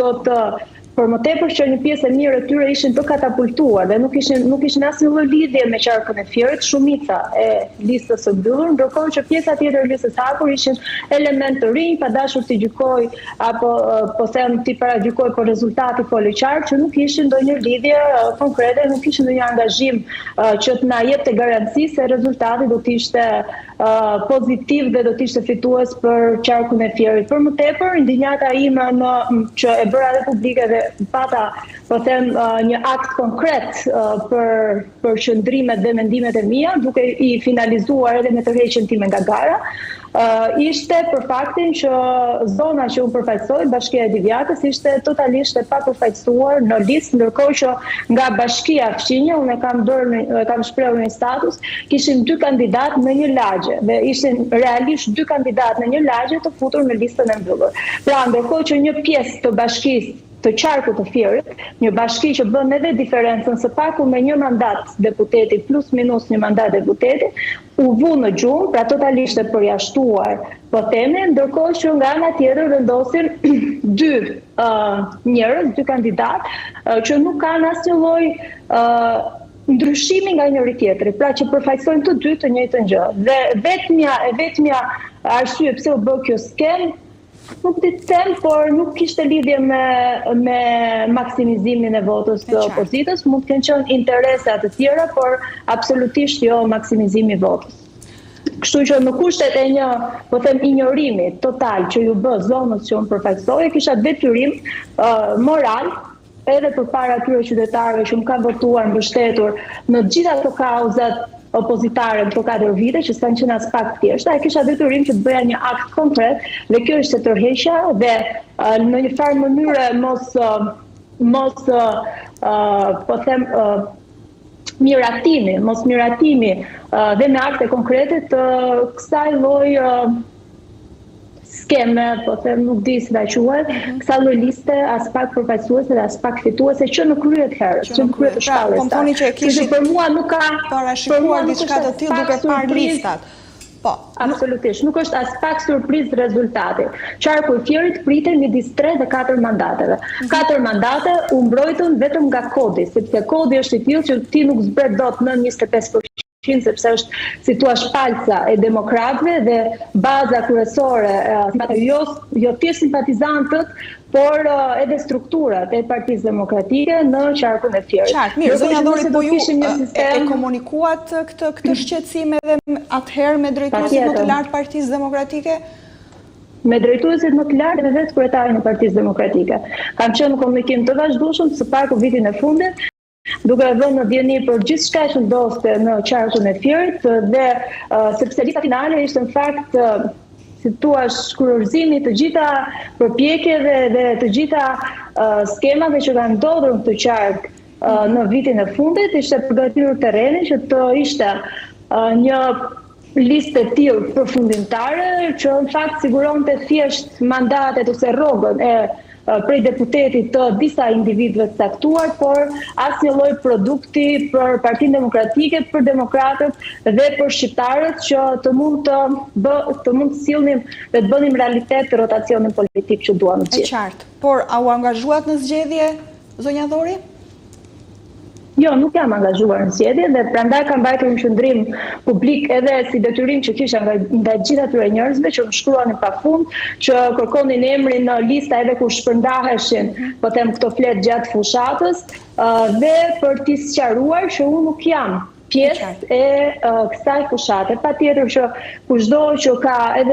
do të Për më tepër që një pjesë e mirë e tyre ishin të katapultuar dhe nuk ishin nuk kishin asnjë lloj lidhje me qarkun e Fierit, shumica e listës së mbyllur, ndërkohë që pjesa tjetër e listës së hapur ishin elementë të rinj, pa dashur t'i gjykoj apo po them t'i paragjykoj, por rezultati foli qartë që nuk kishin ndonjë lidhje konkrete, nuk kishin ndonjë angazhim që të na jepte garanci se rezultati do të ishte pozitiv dhe do të ishte fitues për qarkun e Fierit. Për më tepër, indinjata ime në që e bëra edhe publike dhe pata, po them, një akt konkret për për qëndrimet dhe mendimet e mia, duke i finalizuar edhe me tërheqjen time nga gara, ishte për faktin që zona që unë përfaqësoj, Bashkia e Divjakës, ishte totalisht e papërfaqësuar në listë, ndërkohë që nga bashkia fqinje, unë e kam bërë në, e kam shprehur në një status, kishim dy kandidatë në një lagje dhe ishin realisht dy kandidatë në një lagje të futur në listën e mbyllur. Pra, ndërkohë që një pjesë të bashkisë të qarkut të Fierit, një bashki që bën edhe diferencën së paku me një mandat deputeti plus minus një mandat deputeti, u vu në gjumë, pra totalisht e përjashtuar, po themi, ndërkohë që nga ana tjetër vendosin dy uh, njerëz, dy kandidatë uh, që nuk kanë asnjë lloj uh, ndryshimi nga njëri tjetri, pra që përfaqësojnë të dy të njëjtën gjë. Dhe vetmja e vetmja arsye pse u bë kjo skemë Nuk di të them, por nuk kishte lidhje me me maksimizimin e votës të opozitës, mund të kenë qenë interesa të tjera, por absolutisht jo maksimizimi i votës. Kështu që në kushtet e një, po them, injorimi total që iu bë zonës që unë përfaqësoj, kisha detyrim uh, moral edhe përpara atyre qytetarëve që më kanë votuar, mbështetur në të gjitha ato kauzat opozitare në këto 4 vite që s'kanë qenë aspak të thjeshta, e kisha detyrim që të bëja një akt konkret dhe kjo ishte tërheqja dhe në një farë mënyre mos mos po them miratimi, mos miratimi dhe me akte konkrete të kësaj lloj skeme, po them nuk di si ta quaj, mm -hmm. kësaj lloj liste aspak përfaqësuese dhe aspak fituese që në krye të herës, që në krye të shpalljes. Po më thoni që e kishit për mua nuk ka parashikuar diçka të tillë duke parë listat. Po, absolutisht, nuk është aspak surprizë rezultati. Qarku i Fierit pritej midis 3 dhe 4 mandateve. 4 mhm. mandate u mbrojtën vetëm nga kodi, sepse kodi është i tillë që ti nuk zbret dot nën 25% sepse është si thua palca e demokratëve dhe baza kryesore, jo jo thjesht simpatizantët, por edhe strukturat e Partisë Demokratike në qarkun e Fierit. Qartë, mirë, zonja Dhori, po ju sistem... e komunikuat këtë këtë shqetësim edhe atëherë me drejtuesit më të lartë Partisë Demokratike? Me drejtuesit më të lartë dhe me vetë kryetarin e Partisë Demokratike. Kam qenë në komunikim të vazhdueshëm së paku vitin e fundit, duke e vënë në dijeni për gjithçka që ndodhte në qarkun e Fierit dhe sepse lista finale ishte në fakt si thua kurorëzimi të gjitha përpjekjeve dhe të gjitha skemave që kanë ndodhur në këtë qark në vitin e fundit, ishte përgatitur terreni që të ishte një listë e tillë përfundimtare që në fakt siguronte thjesht mandatet ose rrogën e prej deputetit të disa individëve të caktuar, por asnjë lloj produkti për Partinë Demokratike, për demokratët dhe për shqiptarët që të mund të bë, të mund të sillnim dhe të bënim realitet rotacionin politik që duam të gjithë. E qartë. Por a u angazhuat në zgjedhje, zonja Dhori? Jo, nuk jam angazhuar në zgjedhje dhe prandaj kam mbajtur një qëndrim publik edhe si detyrim që kisha nga ndaj gjithë atyre njerëzve që më shkruanin pafund, që kërkonin emrin në lista edhe kur shpërndaheshin, po them këto fletë gjatë fushatës, dhe për t'i sqaruar që unë nuk jam pjesë e kësaj fushate. Patjetër që kushdo që ka edhe.